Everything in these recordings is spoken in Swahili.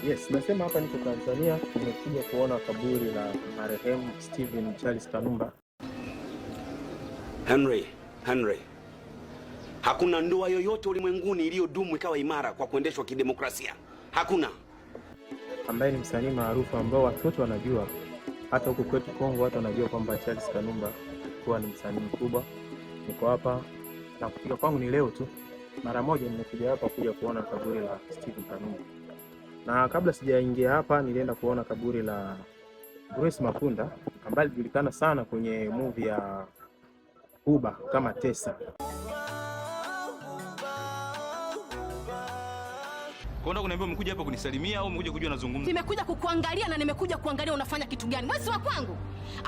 Yes, nasema hapa niko Tanzania, nimekuja kuona kaburi la marehemu Stephen Charles Kanumba. Henry, Henry, hakuna ndoa yoyote ulimwenguni iliyodumu ikawa imara kwa kuendeshwa kidemokrasia. Hakuna. Ambaye ni msanii maarufu ambao watu wote wanajua, hata huku kwetu Kongo watu wanajua kwamba Charles Kanumba kuwa ni msanii mkubwa. Niko hapa na kufika kwangu ni leo tu, mara moja nimekuja hapa kuja kuona kaburi la Stephen Kanumba, na kabla sijaingia hapa nilienda kuona kaburi la Grace Mapunda ambaye alijulikana sana kwenye movie ya Huba kama Tesa. Kwa nini kuniambia umekuja hapa kunisalimia au umekuja kujua nazungumza? Nimekuja kukuangalia na nimekuja kuangalia unafanya kitu gani. Wewe si wa kwangu.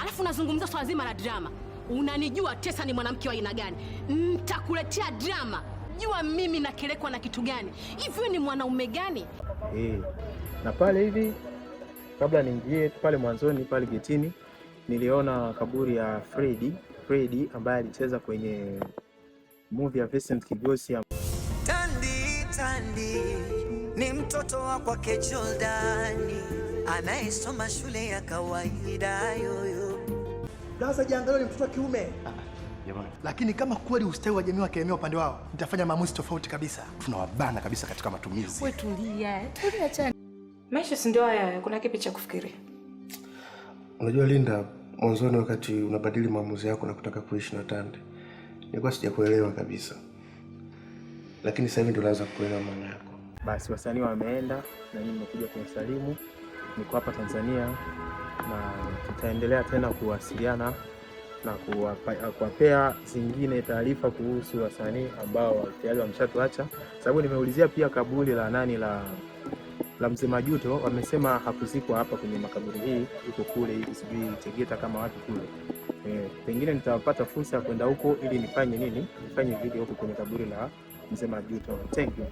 Alafu unazungumza swala zima la drama. Unanijua Tesa ni mwanamke wa aina gani? Nitakuletea drama. Jua mimi nakelekwa na kitu gani? Hivi wewe ni mwanaume gani? Na pale hivi kabla niingie pale mwanzoni pale getini niliona kaburi ya Freddy ambaye alicheza kwenye movie ya Vincent Kigosi. Tandi Tandi ni mtoto wa kwake Jordani anayesoma shule ya kawaida yoyo. Sasa jiangalie, ni mtoto wa kiume. Jamani, Lakini kama kweli ustawi wa jamii wakiemea upande wao, nitafanya maamuzi tofauti kabisa. Tunawabana kabisa katika matumizi. Wewe tulia, tulia chana. Maisha si ndio haya, kuna kipi cha kufikiria? Unajua Linda, mwanzoni wakati unabadili maamuzi yako na kutaka kuishi na Tande, nilikuwa sijakuelewa kabisa, lakini sasa hivi ndo naanza kuelewa maana yako. Basi wasanii wameenda na mimi nimekuja kuwasalimu. Niko hapa Tanzania na tutaendelea tena kuwasiliana na kuwapea zingine taarifa kuhusu wasanii ambao tayari wameshatuacha, sababu nimeulizia pia kaburi la nani la Mzee Majuto, wamesema hakuzikwa hapa kwenye makaburi hii, yuko kule hivi sijui Tegeta kama wapi kule. Pengine nitapata fursa ya kwenda huko ili nifanye nini, nifanye video huko kwenye kaburi la Mzee Majuto. Thank you.